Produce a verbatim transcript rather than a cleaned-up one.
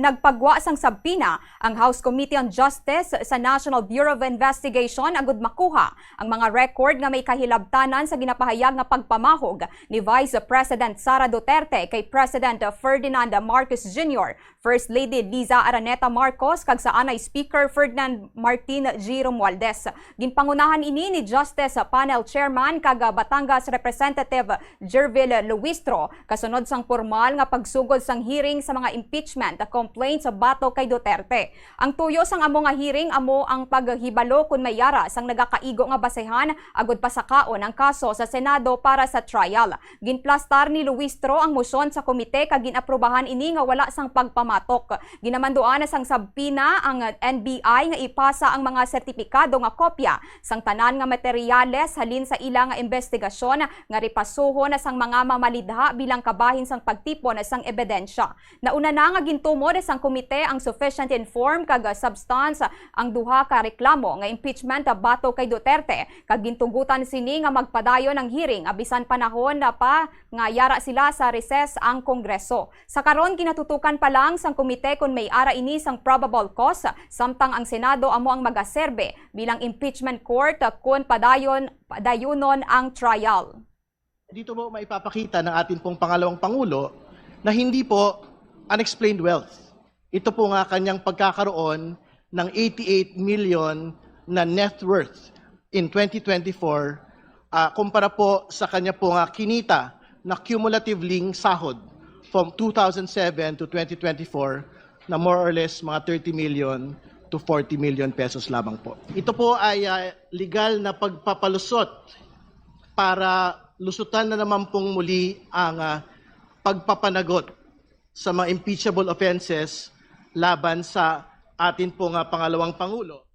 Nagpagwa sang subpoena ang House Committee on Justice sa National Bureau of Investigation agud makuha ang mga record nga may kahilabtanan sa ginapahayag nga pagpamahog ni Vice President Sara Duterte kay President Ferdinand Marcos Junior, First Lady Liza Araneta Marcos, kag sa anay Speaker Ferdinand Martin G. Romualdez. Ginpangunahan ini ni Justice Panel Chairman kag Batangas Representative Gervil Luistro, kasunod sang pormal nga pagsugod sang hearing sa mga impeachment complaints batok kay Duterte. Ang tuyo sang amo nga hearing amo ang paghibalo kon may yara sang nagakaigo nga basehan agud pasakaon ang kaso sa Senado para sa trial. Ginplastar ni Luistro ang motion sa komite kag ginaprubahan ini nga wala sang pagpamatok. Ginamanduan na sang subpoena ang N B I nga ipasa ang mga sertipikado nga kopya sang tanan nga materyales halin sa ila nga imbestigasyon nga ripasuhon na sang mga mamalidha bilang kabahin sang pagtipon sang ebidensya. Nauna na nga gintumod sang komite ang sufficient in form kag substance ang duha ka reklamo nga impeachment batok kay Duterte, kag gintugutan sini nga magpadayon ang hearing bisan panahon na pa nga yara sila sa recess ang Kongreso. Sa karon, ginatutukan pa lang sang komite kon may ara ini sang probable cause, samtang ang Senado amo ang magaserbe bilang impeachment court kon padayon, padayunon ang trial. Dito po maipapakita ng ating pong pangalawang pangulo na hindi po unexplained wealth. Ito po nga kanyang pagkakaroon ng eighty-eight million na net worth in twenty twenty-four, ah, kumpara po sa kanya po nga kinita na cumulatively sahod from two thousand seven to twenty twenty-four na more or less mga thirty million to forty million pesos lamang po. Ito po ay, ah, legal na pagpapalusot para lusutan na naman pong muli ang, ah, pagpapanagot sa mga impeachable offenses laban sa atin pong, ah, pangalawang pangulo.